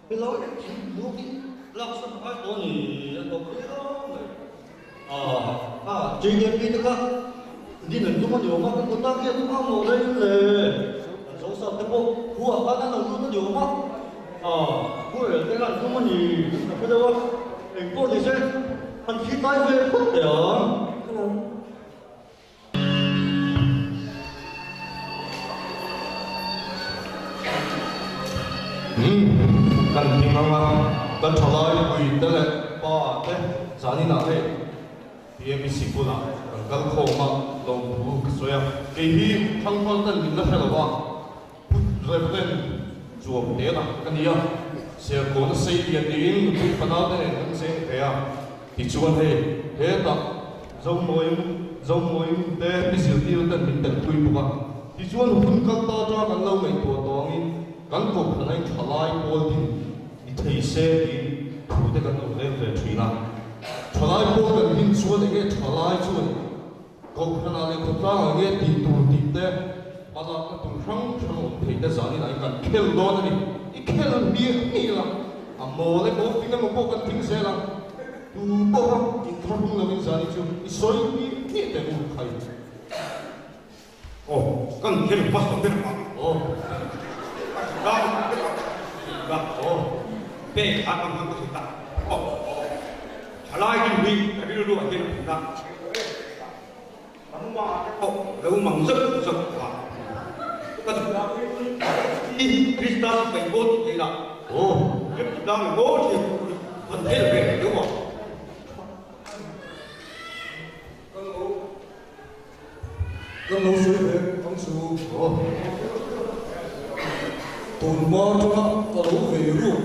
Hilo thing buk hi laksak a ngai tawh a ni a tawp viau mai. A, JKP te kha din an tum a ni awm a, kan kawt tak hian a mawh reng le. Kan Joseph te pawh khuaah khan an lo lut a ni awm a, a, khuarel te kha an tum a ni ka hre deuh a, engpawh ni se han thli tlai ve phawt teh ang. Hello. Umm, kan ding ang a, ka thalai pui te leh pa te zanin ah hei PME sikul ah kan kal khawm a, lawmthu ka sawi a, kei hi thangthar ten min la hre lo a, Put Reverend Chuam Tela ka ni a, Serkawn a sei lian niin nupui fanau te nen kan cheng ve a, tichuan hei hetah Zomawiin Zomawiin te mi zirtir ten min telpui bawk a, tichuan hun kal ta ṭa kan lo ngaihtuah tawngin kan kohhran a inthalai pawl din ni thei se tiin thu te kan lo rel ve ṭhin a, ṭhalai pawl kan din chuan enge ṭhalai chuan Kohhranah leh khawtlangah nge tih tur tih te, hmalakna tur hrang hrang awm thei te zanin ah kan khel dawn a ni. I khel hmiah hmiah la, a mawl emaw fing emaw pawh kan thing zel ang. Tu pawh kha inthlahrung lovin zanin chu i sawi hmiah hmiah teh u khai. Aw, kan khel hmasa ber a. Aw. Ka ka aw, pek a ka hman ka hre ta. Aw, thalai din hi ka rilru ah hian a phun a. Ka ma te pawh lo mang zauh zauh a. Ka duh a i Krista sipai maw tih theih lah. Aw, Remtlang maw tih kan khel ve deuh a. Kan lo kan lo sawi ve ang chu aw. Tun hma atanga ka lo vei ruk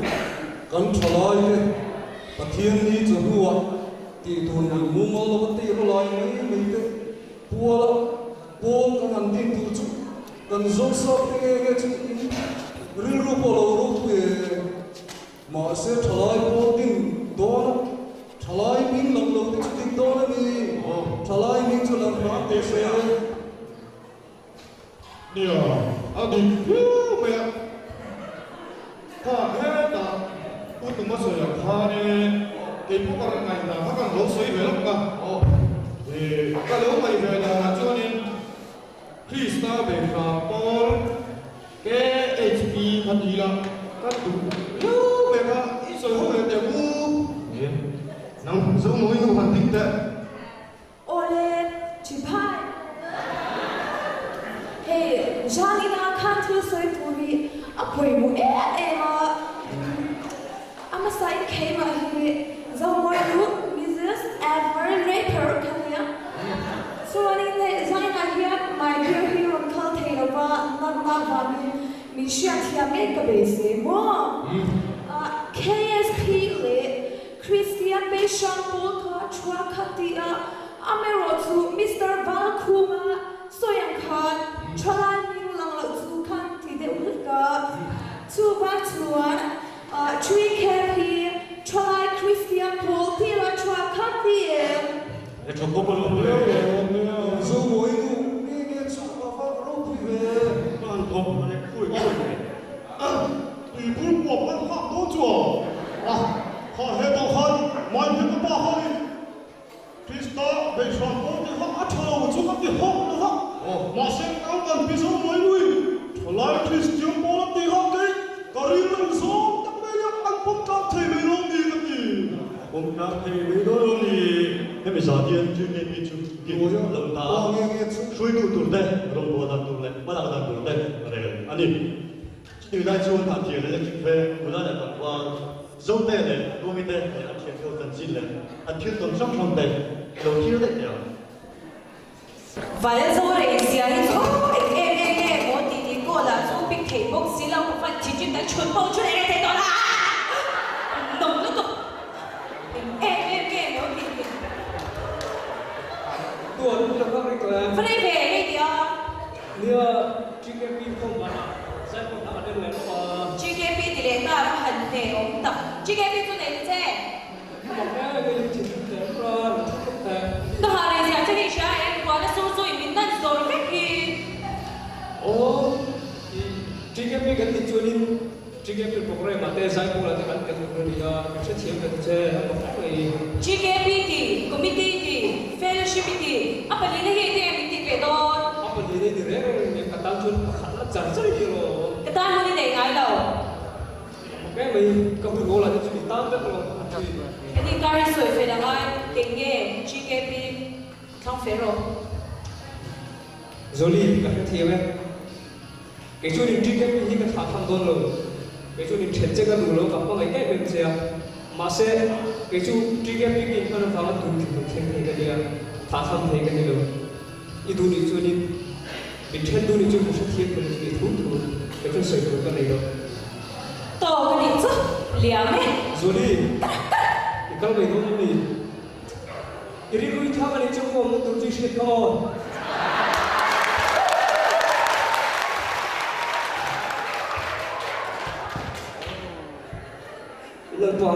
kan thalai te Pathian ni chawhnuah tih tur nei mumal lova tih rawlai mai mai te puala pawl kan han din tur chu kan zawng sap te nge nge chu in rilru pawh lo ropui e. Mahse thalai pawl ding dawn a, thalai hming lang lo te chu dik dawn a ni. Thalai hming chu lang hram teh se. Nia, a dik viau mai a. Kha hetah Pu Tuma sawi ang khanin kei pawh ka rawn ngaih dan kha kan lo sawi ve lawk a. Ka lo ngaih ve danah chuanin Krista Beihram pawl KHP kha ti ila ka duh viau mai kha i sawi ho leh teh u. Nge nang Zomawi nu han ding teh. Awle Chiphai. Hei Jean ina khan thil sawi tur hi a pawimawh em em a, a hmasa in keimah hi Zomawi nu Mrs Ever Raper kha nia. Chuanin hei Zainah hian my dear hi rawn kal thei lova natna vangin min hriatthiam ngei ka beisei maw? KSP leh Christian Beisang pawl kha thuah khat ti a, amaherawh chu Mister Valkhuma sawi ang khan thalai hming lang loh chu khan ti deuh hlek a. Chuvang chuan Tree Camp hi thalai Christian pawl tira thuah khat ti em? He tha kawp a lo hle a. Zomawi nu nge nge chu a va ropui ve. Ka han thawk a leh khui khui ve. Tuipui puak kan nghak dawn chu a, kha hetah khan mai hi ka pa khanin Krista beihhram dawn tih kha a tha lo chu ka ti hawk lo va, mahse kal kan pi Zomawi lui thalai Kristian pawl a tih kha kei ka rilru zawng tak mai a, an pawm tlang thei mai lo ni ka ti. Pawm tlang thei mai dawn lo ni. Hemi zan hian GKP chu dik lo ta a, hruaitu tur te, rawngbâwl dan tur leh hmalak dan tur te rel a ni. Chutih lai chuan Hnahthial Electric Veng nula leh tlangval Zote leh Tluangi te leh an thianho chanchin leh an thil tawn hrang hrang te lo thlir daih teh ang. Val zo rei zia hi chu eng em em nge maw tih ni call ah chu pick theih bawk si lo ka fan thin thin ta chhun pawh chhun eng thei tawh la nawm lutuk eng em em nge maw tih ni. Tuan ka nghak reng tawh em? Va rei ve hei tia. Nia GKP khawm banah Saipawh hna a tel leh lawk a. GKP ti leh ta va han hne awm tak. GKP chu nei ta che. Mak e, kei in thinrim teh rur a, lo thu tlawk teh. Ka ha rei ziah che hi hria em, huan a sur chu i min nan zawr vek hi. Aw, i GKP kan tih chuanin. GKP programme ah te zaipawl ah te kan tel tur a ni a, ka hrethiam ve ta che, a mak hle mai. GKP ti, Committee ti, Fellowship i ti, a palina hi enge min tih ve dawn? A palina i ni reng reng em, ka tan chuan pakhat la char char hi rawh. Ka tan hun i nei ngai lo. A mak em mai, ka hun awl ah te chu i tan vek lo a ti. Heti kar hi sawi fel a ngai, kei nge GKP thlang fel rawh. Jolie, ka hrethiam e. Kei chuan in ṭik em hi ka thlah tham dawn lo. Kei chuan in ṭhen che ka duh lo, ka hmangaih em em che a. Mahse, kei chu ṭik em in hman avanga tun thinlung thleng thei ka nia, thlah tham thei ka ni lo. I duh nih chuanin, min ṭhen duh nih chuan ka hrethiam thei lo chu i thu thu, kei chuan sawi tur ka nei lo. Tawk a nih chu, liam e. Jolie, i kal mai dawn em ni? I rilru i thlak a nih chu ka awmna tur chu i hriat kha aw. Lalpa.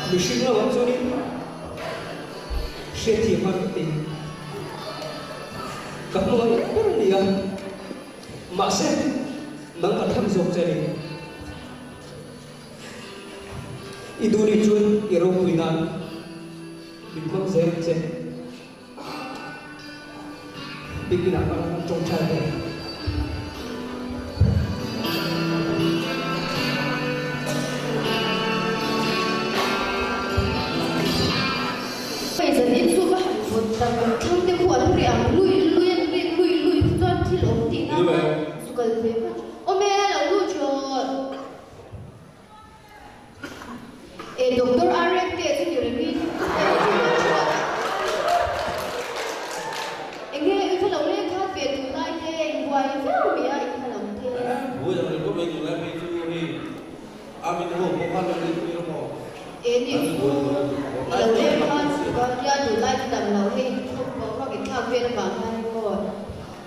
Mihring lamah chuanin hriatthiam har ka ti. Ka hmangaih ber a ni a, mahse nang ka thlang zawk che a ni. I duh nih chuan i ropui nan min hmang zel ang che. Bikin ah kan tawngtai teh. Hei zanin chu ka han vawt tak ang thlang te khu an ri ang lui lui an rik lui lui chu chuan thil awm tihna zu kal ve phawt. Awm e, lo lut rawh. E Doctor Arek te chu ni rengin e thu lut rawh. Enge i va lo leng khat ve duh lai te in buai viau mai a in kha lo te. Buai ang ringawt mai duh lai phei chu hei a min ho pawh khan lo leng pui rawh. E ni chu i lo leng khan ka tia duh lai te dam lo hei thawk boruak in thlak vel avang hian maw.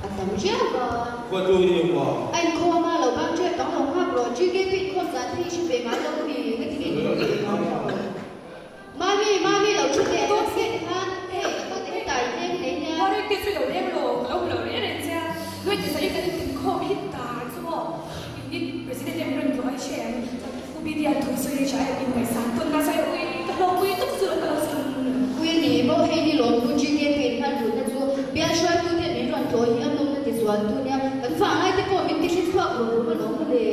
A tam riau a. Khua chu i awm a. A inkhawm a, lo bang ṭep ang lo nghak rawh. GKP inkhawm zan hi i hre ve ngai lo mi? Nga ti nge i hre ve ngai lo? Mami, Mami lo ṭhu teh tawp se ti khan hei ka kal teh hetah i tlem nei nia. Warwick te chu i lo leng lo, ka lo hmu lo reng reng che a. Nuai ti zai kan inkhawm hi ta chu maw? In president em rawn tlawh a i hre em? Chuan U Bidi an thu sawi tha em in ngaihsan tawn nasa e ui ka hlawkpui tawp chu ka lo sawi. Ui a ni maw hei ni lawm chu GKP in hman lut na chu bial hruaitu ten min rawn tlawh hi a nawmna ti zual tu nia kan vang lai te pawh min ti hre chhuak rum rum alawm mawle.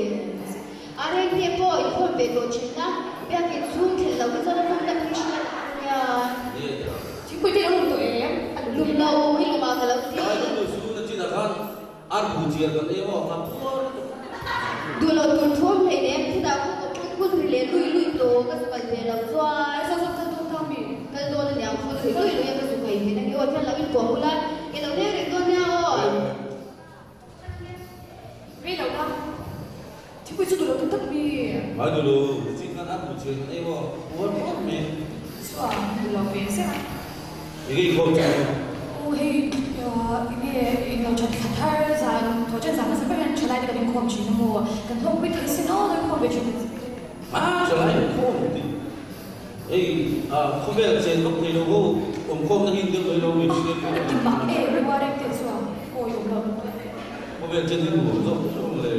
A reng te pawh inkhawm ve tawh thin a biakin chhung thleng lo hi chuan a nawmna phei hriat a nia. Thingpui te lo lum tawh em? A lum Lum lo i lum ah ka lo ti. Ai lum lo su na chin ah khan Ar bu chiar kan ei maw kha puar lutuk. Duh loh tur thu awm hleinem chutah khu ka phun phun ri leh lui lui tawh ka zu kal ve lo chuan. Sa sa kal dawn ta mi? Kal dawn a niang phun ri lui lui a ka zu kai ve na nge aw thian lo in kuah bula i lo leng reng dawn nia aw. Rei lo la thingpui chu duh loh tur tak mi? Mai duh lo, chin khan ar bu chiar kan ei maw puar puar mai. Chuan duh lo ve zet a. Enge i khawm chu? Aw hei enge englo that thla thar zan thaw chen zan hmasa ber hian thalai te kan inkhawm thin a maw? Kan hlawkpui thei sin aw lo inkhawm ve thin ang che. Ah thalai inkhawm tih hei khawvel chen vak thei lo ho awmkhawm na hi deuh mai lo mi hriat A ti mak em rua reng te chuan awi awm lo. Khawvel chen hi nuam zawk zawk le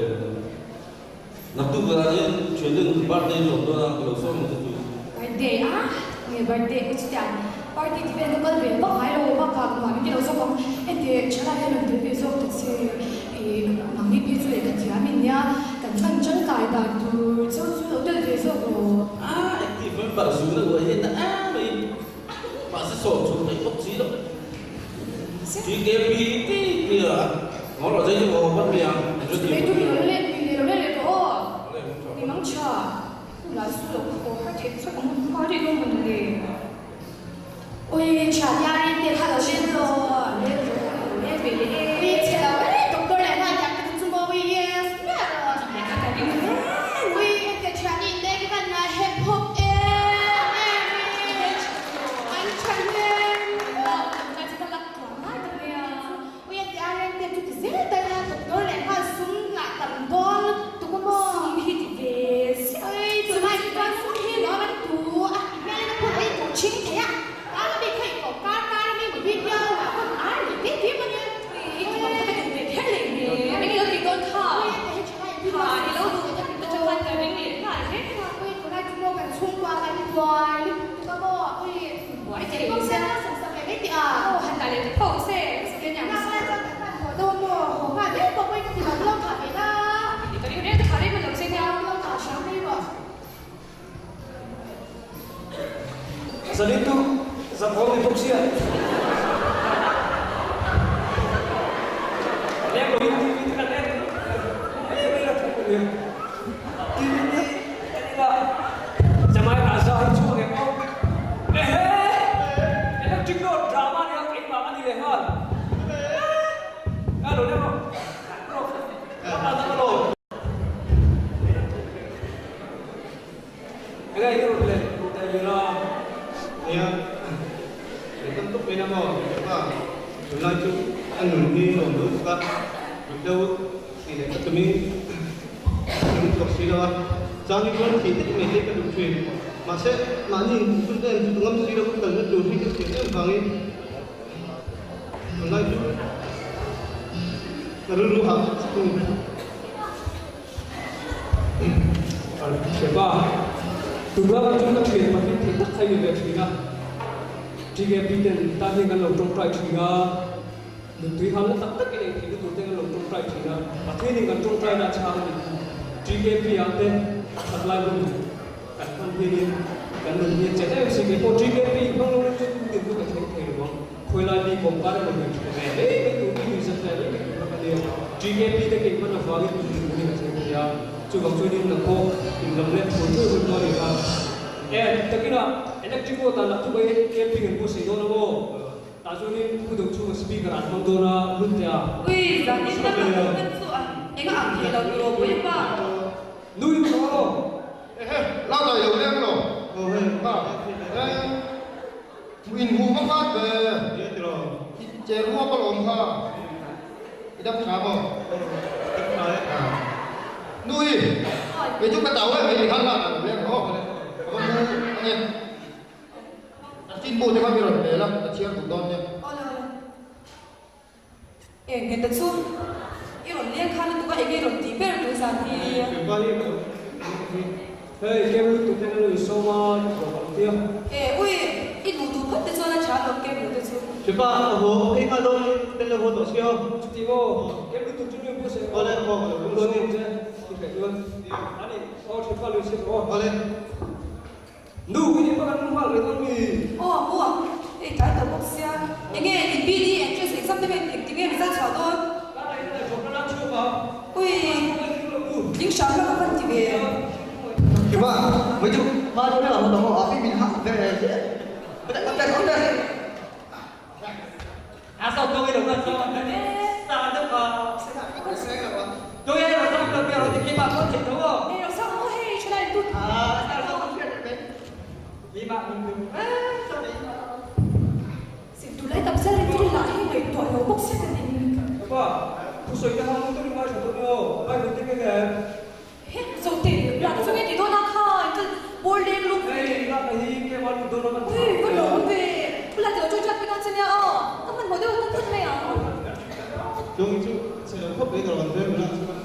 naktuk zanah hian thianten birthday lawm dawn a ka lo sawi ang che chu. Birthday a? Nge birthday ka chutiang party ti vel ka kal ve vak ngai lo bak ah nuam in ti lo zawk ang ente thalai hian rawn tel ve zawk ta che ih nangni phei chu lehkha thiam in nia kan hman tangkai dan tur cheu chu lo tel ve zawk rawh. A active member zuna uai hian na em mai mahse sawm chhun theih bawk si lo. TKP ti ti a ngawr rawh zai chu ka haw hman mai ang. Chutei tu hi lo let lo let leh tawh aw ni mang tha. Tunah chu lo khaw har theih chauh ang hma daih dawn maw le. Ui thian hianin te kha lo let lo let lo lo let ve leh e. Ui chhe lo e doctor leh nghal tak te chu maw ui yes ber aw. Tih leh kha ka ring hle. Ui heti thian in te ka kan ngai hep hawp em em e. An tha hle. Tunlai chu ka lak tluan lai tak mai a. Ui a ti a reng te chu ti zel tal a, doctor leh nghal sum ngah tam dawn lutuk a maw? Sum hi ti ve ziah. Ui tunlai chu chuan sum hi nuam an tu a, i hmel a phun a i kuh chhing thei a, kar ami kha i koh kar kar ami mu bik viau a, hun ar ni bik bik a nia. Ui i ti bawk. Zanin chu zan awm ni bawk sia. Leng loin TV te kan en mai mai a thawk ania. TV te en ila Jamai Raja hi chhuak em aw. Ehe! Electric road drama nia keimah a ni leh nghal. Ka lo leng rawh. Ka kal dang alo. Enge i rawn let duh teh Lira? Nia, kan tam tawp mai na maw? Pa, tunlai chu a nun hi nuam lo tuk a, rut deuh tih leh ka tumin ka tum chhuak si lo a, chang hi chuan thih tek mai te ka duh thin. Mahse, mahni inchhun em chu ka ngam si lo, ka kalna tur hi ka hriat em vangin tunlai chu ka rilru hah tak a ni. Hrepa, tunlai ka chu ka thian pahnih thei tak kha i ni ve thin a. TKP ten tan hian kan lo tawngtai thin a, nutui halna tak tak in ei theihna tur te kan lo tawngtai thin a, Pathianin kan tawngtaina a chhang a ni. TKP ah te that lai hun kan hman hianin kan nun hi a chet em si. Kei pawh TKP hmang lo chu tin chu ka thleng thei lo ang. Khawilai mi kawngkar emaw lui tha ve mai mai tur, mi lui zat ve mai mai tur kha ka nia. TKP te kei hman avangin tun din hun hi ka thleng thei a, chuvang chuanin nang pawh in lam let thur thur hun dawn a ni kha. E, takinah electric water lah chu bai camping an buatsaih dawn a maw? Tah chuanin pu deuh chhunga speaker an hmang dawn a, lut teh a. Ui, zanin ka lam hman chu an eng a ang thei lo tiraw Bawipa? Nui tawh rawh. Ehe, la dai lo leng lo. Ha, e. In hmuh vak a ve. I che ruak alawm kha. I dam tha maw? Nu i, kei chu ka tau em mai tikhan lah ka lo leng rawh. Ka va mu ange. A chin bu te kha mi rawn pe la, ka chhiar duh dawn nia. Eng nge ta chu? I rawn leng khan lutuk a, enge i rawn tih ber tun zan hi? Hei, kem lutuk ten a lo insawm a, i thawk ang tia. E, ui, i duh duh phawt te chuan a tha alawm kem luh te chu. Chepa, a haw phei nghal dawn i, tel lo haw tawh si aw. Chuti maw, kem lutuk chu nuam pawh se. Awle, haw ka lo tum dawn i. Che, i hre chuan. Ani, aw chepa lui si rawh aw. Awle. Nu, i nih bak an mu nghal rih dawn mi? Aw, a mu ang. Hei tlai tawh bawk sia. Enge i BD entrance exam te vel engti nge result chhuah dawn? Ka rei na leh chhuah ka lak chhuak a. Ui, tling hram la ka van ti ve. Kima, mai chu hma deuh deuh ah hmu tawh maw? A fi min hak ve che. Chung chu chhe lo khawp mai ka rawn veng la chuan.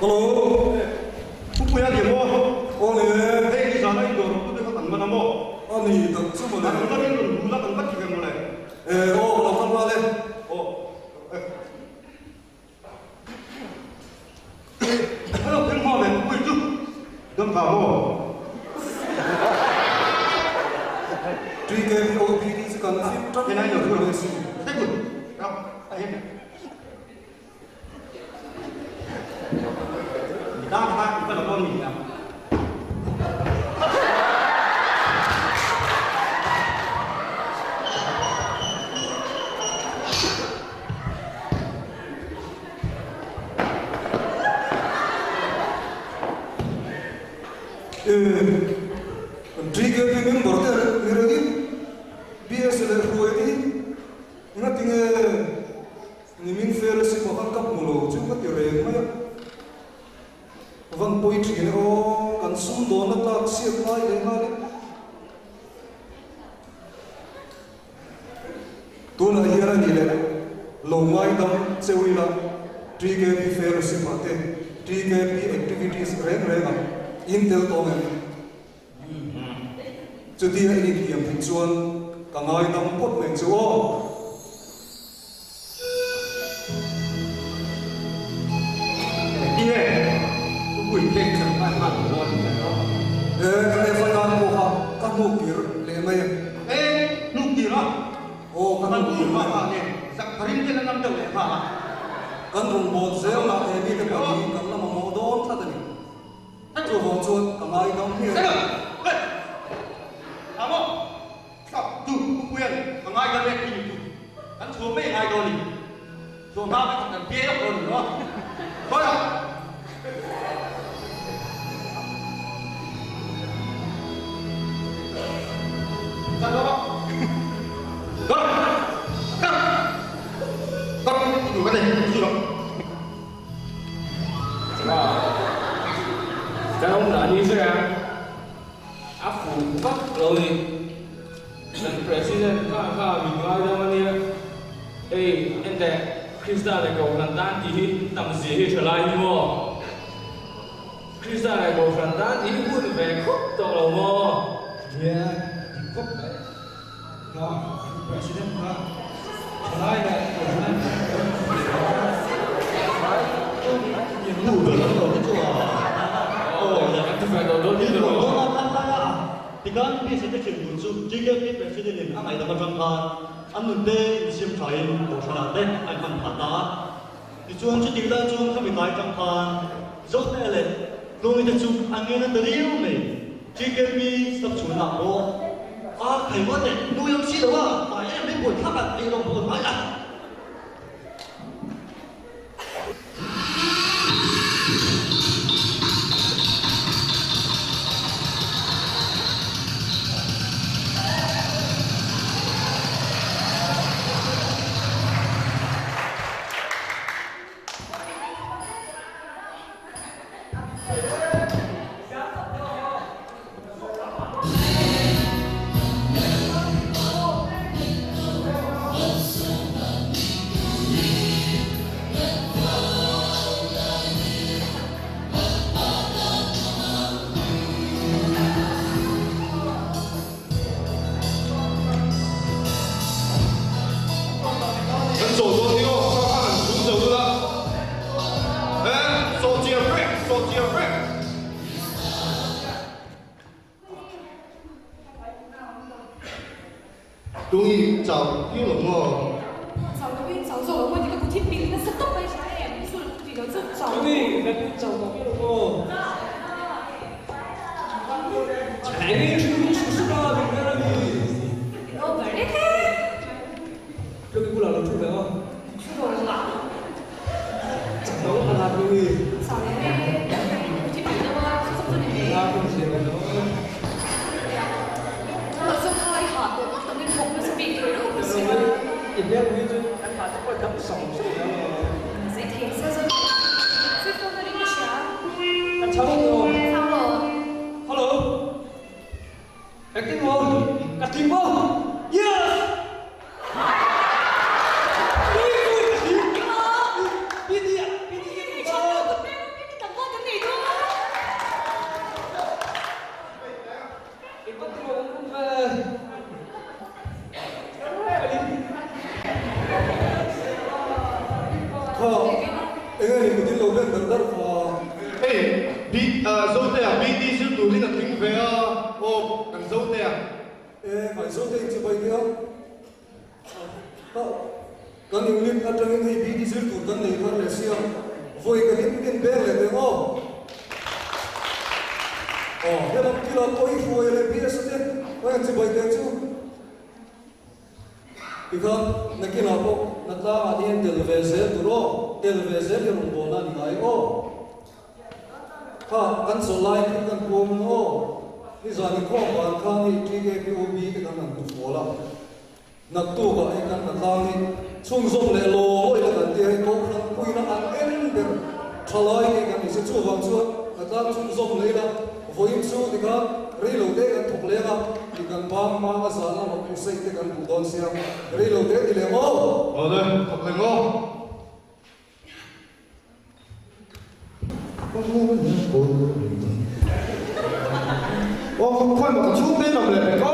Hello. Pu Puia ni maw? Aw ni e. Hei ni zana in dawr awmtu te kha kan man a maw? A ni tak chu mawle. Kan lam in rawn hmu la kan va ti ve mawle. E aw ka lo kal nghal e. Aw. Hello thil hma ve Pu Pui chu dam tha maw? TKPOPD chu kan fit tan mai a sin. Second. A hen. Kan TKP member te ni rengin BS leh hruai te hi engatinge Nimin fellowship ah khan ka hmu lo chu ka ti reng mai a, van pawi thin e aw, kan sumdawnna tlak chhiat ngai leh nghal e. Tunah hian a nih leh lo ngaidam cheu ila TKP fellowship ah te TKP activities reng reng ah in tel tawng em? Chutia in inhliam theih chuan ka ngaidam phawt mai chu aw. Tinge u pui cake kha hman hman lo a ti ta lo. E, kan e fai nan pawh kha ka hnuk tir leh mai e. E, hnuk tir a? Aw, ka hnuk tir mai. Zak pharin te la nam deuh leh nghal a. Kan rawn bawl zel lah he mite pahnih kan la mamawh dawn tlat a ni. Chuvang chuan ka ngaidam hmel. Kan awm dah ni zui a, a fuh vak lo ni. Kan President kha kha min ngaidam a nia, hei enteh Krista leh Kohhran tan tih hi tam zia hi tha lai ni maw? Krista leh Kohhran tan tih hi hun ve khawp tawh lo maw? Nia, dik khawp mai. Kha an President kha thalai leh Kohhran Nu ber an lo hi chu a Tikhan PC te thin tur chu TKP President in a ngaihdam atang khan an nun te insiam thain Kohhranah te a inhman phah ta a. Tichuan chutih lai chuan khami tlai atang khan Zohne leh Tluangi te chu an ngen a ta riau mai. TKP sap chhunah pawh a khai ruat leh nu lam si lo a, tlai em em buai thlak a ei rawng bawl mai a. Kan chaw dawn ni aw, kha khan an chhum zo dul a. He, sawhchiar vek, sawhchiar vek. Tungi chau tir lo maw? Chau lo in chau zawk lo maw ti ka kut hi pilh nasa tawp mai hria em? Chu ti lo chu chau. Tungi ka kut chau tawh tir lo maw? Eng nge thu hi su su a min ber a ni? In over lek e. Tungi bulah lo thu ve aw. Thu lo lo. Chak lo a la Tungi. Chau lo e. Kut hi pilh deuh a, chu chu chu ni mai. La tum zia lo no. I hmel pui chu an mah te pawh dam sawng sawng zel lo. A chho lo. Hello. Enge ni kutin lo ben dar dar va? Hei, B, Zotea, BD zir turin a tling ve a, aw, kan Zotea. E, ngai Zotea in chibai te a. Ha, kan unit atangin hei BD zir tur kan nei thar leh sia, vawi ka hlim in beng leh teh aw. Aw, helam kila pawh i hruai leh BS te, ngai an chibai teh chu. Tikhan nakinah pawh Natlangah te hian tel ve zel tur aw, tel ve zel hi rawngbawlna a ni ngai aw. Kha kan chawlh lai thil kan puang ang aw. Nizan inkhawm van khan hei TKPOB te kan han hmu fual a, naktukah hei kan Natlang hi chhunzawm leh law ila kan tia hei Kohhran puina an en ber thalai te kan ni se chuvang chuan Natlang chhunzawm leh ila Vawiin chu tikhan reilo te kan thawk leng a, ti kan bang hmang a zan lama crusade te kan duh dawn sia, reilo te ti leh maw? Awle, thawk leh maw? Aw, khawi maw ka chhung te in awm leh pek aw.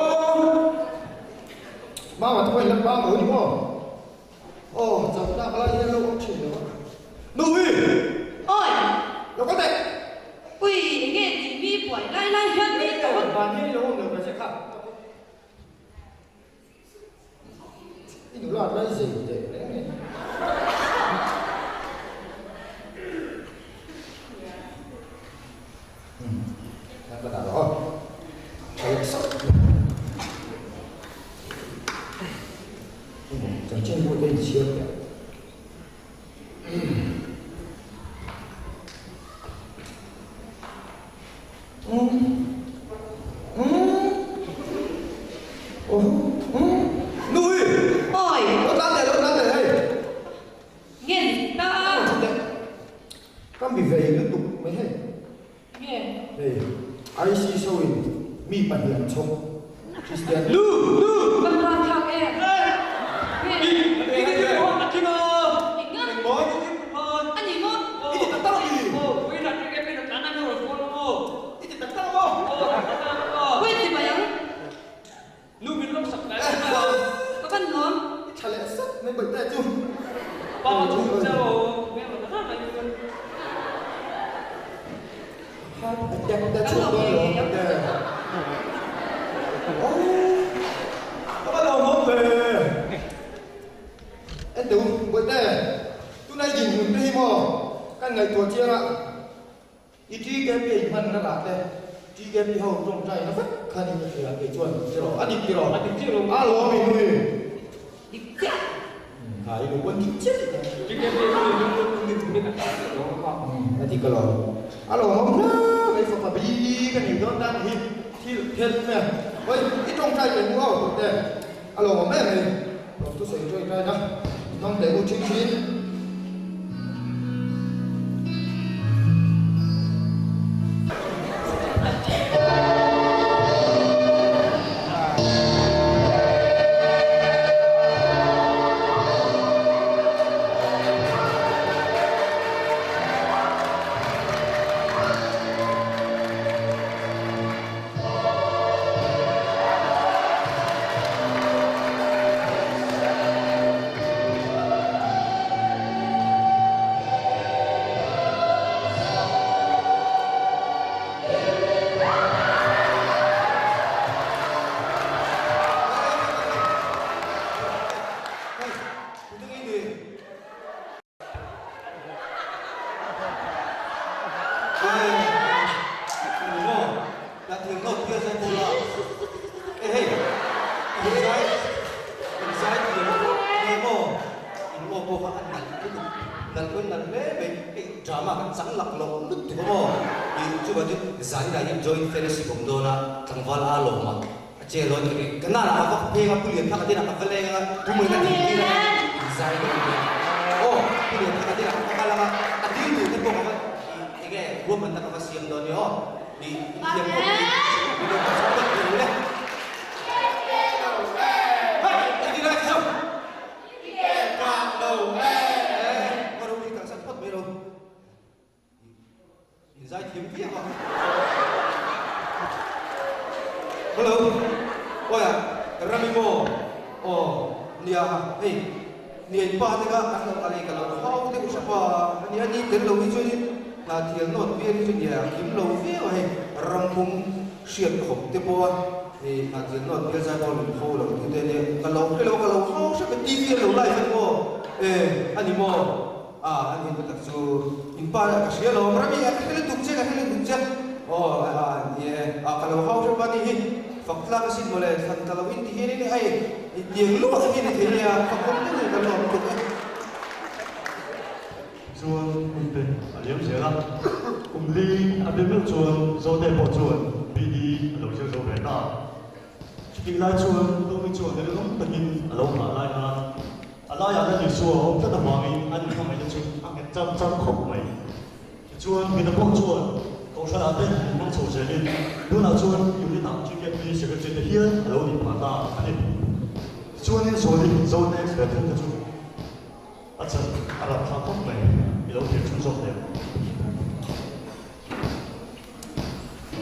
Mama te pawh in la bang lo ni maw? Aw, chauh tlak lai hian lo awm thin lo a. Nuhi! Awi! Lo kal teh! Ui, enge tih mi buai lai lai hian mi ka Aw, van hian i lo awm lo ka che kha. I nula at lai zei teh reng e. Umm, ka dah rawh aw. Tha leh sauh. Chanchinbu te in chhiar teh. Nui! Oi! Lo tlan teh, lo tlan teh hei. Nge ta? Ka mi vei lutuk mai hei. Nge? Hei, IC show in mi pahnih an chhawk. Christian Lu! Lu! Kan ran thlak e. Nge? Enga? A ni maw? I ti tak tak a mi? I ti tak tak a maw? Wait ti mai ang. Ka van nuam. I tha leh sat mai bawih te chu. Heart attack te chhuak dawn lo ang te. Aww ka va lo mawm ve. En teh u bawihte tunai dinhmun te hi maw kan ngaihtuah chiang a i TKP a i hman na lah te TKP ho tawngtai na vek kha ni ka hria kei chuan tiraw a dik tiraw a dik chiah lo a lawm i nui. Dik chiah. Kha i lo pawn dik chiah tih ta. A dik alawm. A lawmawm hle mai fapa bi ka nei dawn ta ni hi thil phelh mai a. Oi i tawngtai leh mu aw tawh te. A lawmawm em mai. Lawm chu sawi tawih tain a. Hmang teh u thin thin. Drama kan chang lak loh lutuk a maw? Tih chuvang chu zaninah hian joint fellowship awm dawn a, tlangval a lawm a, a che lawi ka ring. Ka nana ka vak pheng a, Pu Lianthanga te inah ka va leng anga, Pu Mawina dil tir anga inzai ka ring a. Aw, Pu Lianthanga te inah ka va kal anga, a dil tur te pawh ka va ih enge ruahmanna ka va siam dawn nia aw. Ih inthiam khawp mai, min lo support tur le. Hey, engtin lai chu? Kang lo e. Ka ro hi kalsan phawt mai ro. In zai thiam viau a. Hello. Oi a, Rami maw? Aw, nia hei. Nia in pa te kha an lo kal e ka lo hau deuh hrep a, ania ni tel lo hi chuanin hna thial nawt vial hi chu nia kim lo viau a hei rampum hriat khawp te pawh a hei hna thial nawt vial zai pawh min pho lo tu te ania ka lo hre lo ka lo hau hrep e TV an lo live a ni maw e a ni maw a a ni tak chu in pa ka hria lo Rami a ka hre lutuk che ka hre lutuk che aw a ni e a ka lo hau hrep a ni hi fak tlak asin mawle thlan ta lo in ti hian in hei I tiang luah hi ni thei nia, ka pawm deuh in ka lawm tuk e. Chuan hun te a liam zel a, kum li a be meuh chuan Zote pawh chuan BD a lo zir zo ve ta. Chutih lai chuan Tlawmi chuan rilru takin a lo nghah lai khan a laiah la Isua a awm tlat avangin an inhmangaihna chu a nghet char char khawp mai. Tichuan, Mina pawh chuan Kohhranah te min hmang chho zelin tunah chuan Unit-ah GKP Secretary te hial a lo nih phah ta a ni. Tichuanin Zuali Zote ve thung te chu a chan a rat thlak khawp mai, i lo thlir chhun zawk hle.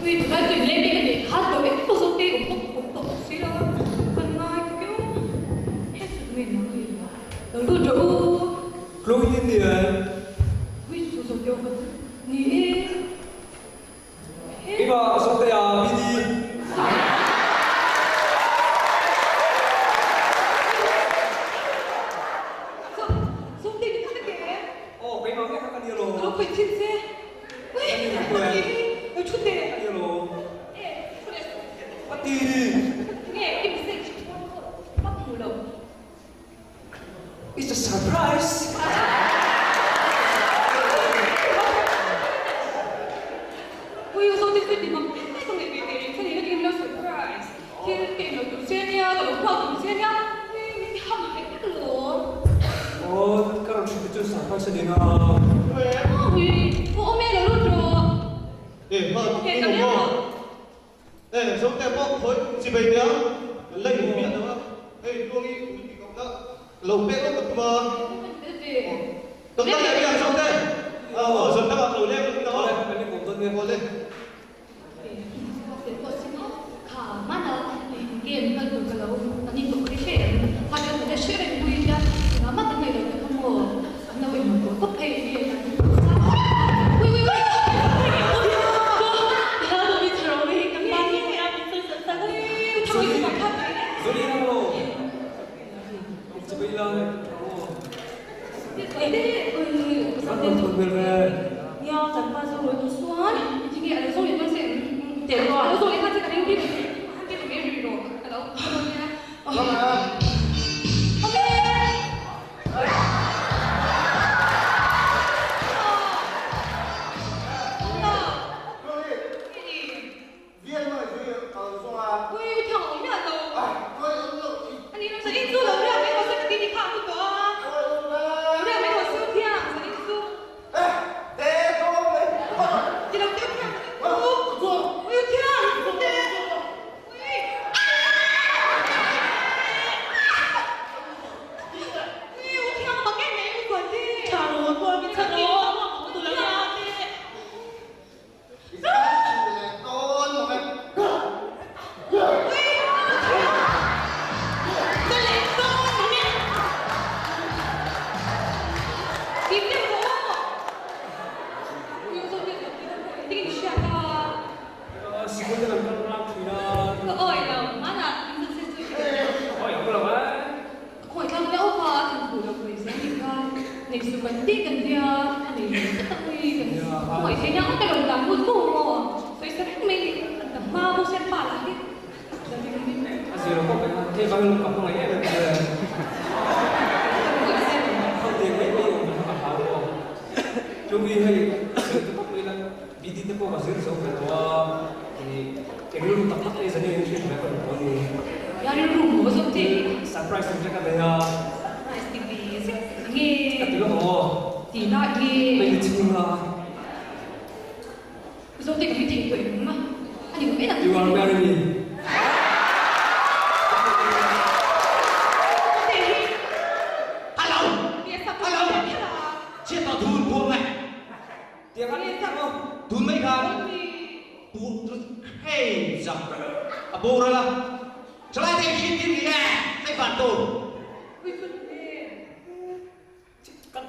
Ui, tunlai chu inleng bik a nih kha tawh eng pawh Zote awm bawk awm tawh bawk si lo a, kan ngai viau. He chu tunge nang i lo lut rawh u. Chloe Indian. Keimah Zotea BD. Aw keimah nge kha ka ni alo. Ka ni alo. Ka ti. It's a surprise! Aw, ka rawn hrilh te chu surprise a ni na. Eh, hma i awm maw? Eh, Zote pawh khawi chibei nia, kan la in miah lo a, hei Tluangi min tih kohna lo pek lawk ka tum a. Ka kal leh mai ang Zote, aw zan dangah ka lo leng ang aw. Aw le.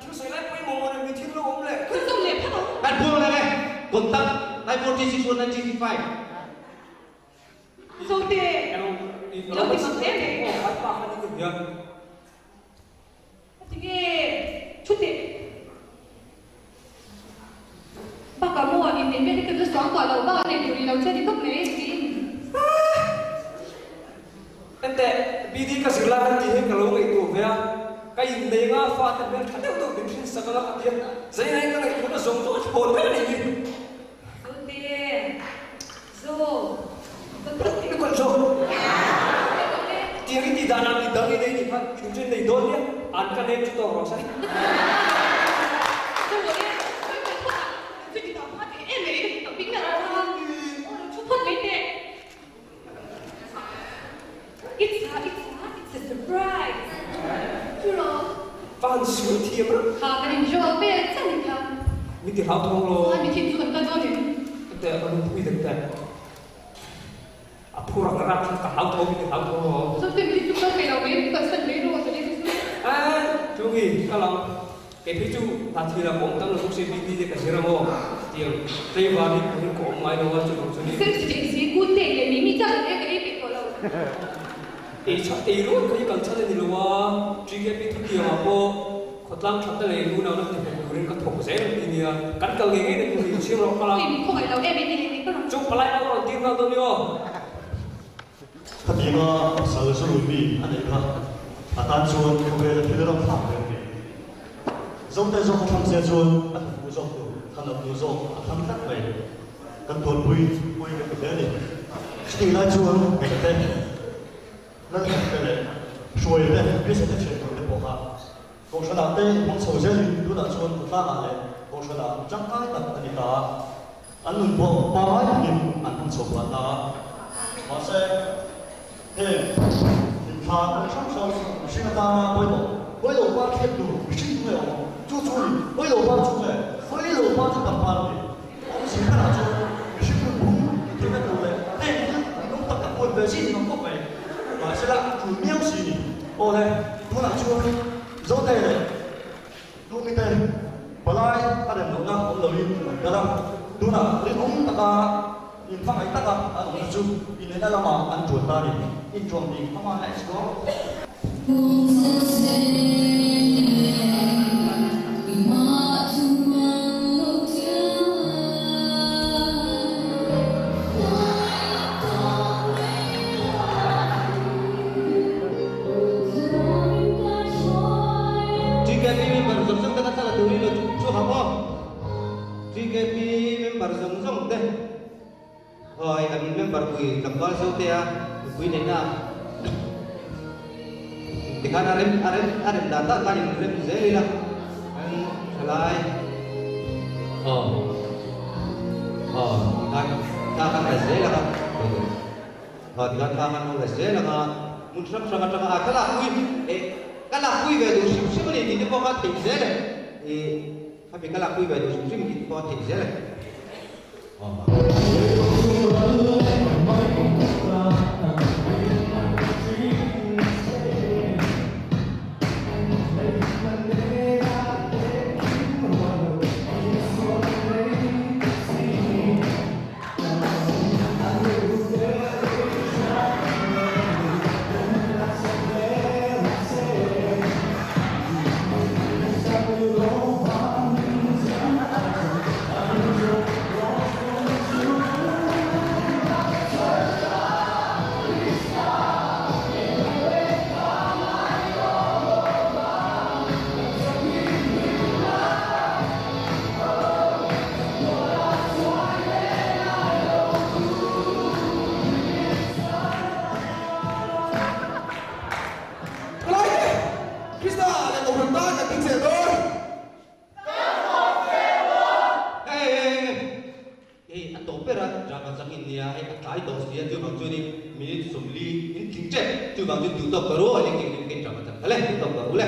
thil sawi lai pawimawh maw le mi thil lo awm le. Kan zawm leh phat ang. Kan phur leh e. Contact 943 61965. Zote, lo ti mak hle mai. Aw, kan pa kha ni ka hria. Tinge thu teh. Bakah maw inneih vel hi ka la suang tawh lo, bakah nei tur i lo che ni tawp mai tiin. Enteh, BD ka zir lai khan tih hi ka lo ngaihtuah ve a, ka innei nga fate hmel tha deuh deuh min hrin sak anga ka ti a, zaina hi ka ngaihtuahna zawng zawng a thlawn vek a nih hi. Zote, Zo, ka thu teh. Ka zo. Tiang i tih dan ah mi dang i nei nih kha i duh chu i nei dawn nia, an ka nem chu tawk rawh se. Zo e, sawi fel phawt ah, chu ti dah phah teh em mai, ka ping na lo kha. Aw lo thu phawt mai teh. It's a, it's a, it's a surprise. Chu rawh. Van sual thiam reuh. Kha kan in zawk vel chiah ni kha. Mi ti hlau thawng lo. Kha mi thin chu kan kal dawn em? Ka teh ka lungpui deuh teh. A phur ang rak khan ka hlau thawng mi ti hlau thawng lo. Zawk te mi thin chu kal thei lo mai, kan san mai rawh ka ni chu chu. Eh, Chungi, kal ang. Kei phei chu hna thil ah ka awm tam lo bawk si, BD te ka zir ang aw, tiang tlaivar hi ka awm ngai lo a, chuvang chu ni. Sem si cheng si, ku te leh mi mi chak e ka ei peih tawh lo. Ei chhan ei rual kha hi kal chhan a ni lo a, TKP thutiang ah pawh khawtlang that na leh lunau na ti nghet turin ka thawk zel ang ti nia, kan kal ngei ngei na tur hi chhiar rawh kal ang. Kei min khawngaih lo em i ti leh ni ka rawn. Chu palai pawh ka rawn tir nghal dawn ni aw. Khatianga pasal zurui mi a neih kha a tan chuan khawvela thil ram thlak ve a ni. Zote zawk a thlang sia chuan a thutmu zawk tur thanawpnu zawk a thlang tlat mai. Kan tuanpui pui ka ti hle a ni. Chutih lai chuan hmeichhe te, lalkhat te leh hruai te, Krista te thian tur te pawh kha Kohhranah te inhmang chho zelin tunah chuan khawtlangah leh Kohhranah tangkai tak a ni ta a. An nun pawh pangai takin an hmang chho phah ta a. Mahse, heng inthlan kawng hrang hrang mihring atana pawimawh, Pawilo par hriat tur mihring chu nge awm? Chu chu a ni, Pawilo par chu nge? Pawilo par chu pangpar a ni. Awmzia berah chuan mihring nun phung ti theihna tur leh heng thil ninawm tak tak pawh in ve zin ang khawp mai. Mahsela, tul miau si ni. Aw le, tunah chuan Zote leh Tumite palai a rem lohna awm loin an kal a, tunah rinawm taka inhmangaih taka an awmna chu inneihna lamah an tuan ta a ni. Intuam ding come on let's go. TKP member zawng zawng te kha thla la turin lo chhuak ang aw. TKP member zawng zawng te hawi kan member pui tlangval zo te a nupui neihna tikhan a rem a rem a rem dan dan khan in rem zel ila kan thalai aw aw tikhan thla kan la zel ang a. Kha tikhan thla kan lo la zel ang a, hmun hrang hrang atanga a ka lakpui eh ka lakpui ve duh hrim hrim a ni tih te pawh kha theih zel e, ih khami ka lakpui ve duh hrim hrim tih te pawh a theih zel e. Palai te, Krista leh Kohhran tan kan ding zel dawn. Kan awm zel dawn. Hei hei hei hei a tawp ber a drama chang in nia hei a tlai tawh si a chuvang chuanin minute 40 in tling tep chuvang chuan duhtawk ka ru a eng eng eng drama chang kha le duhtawk ka ru le.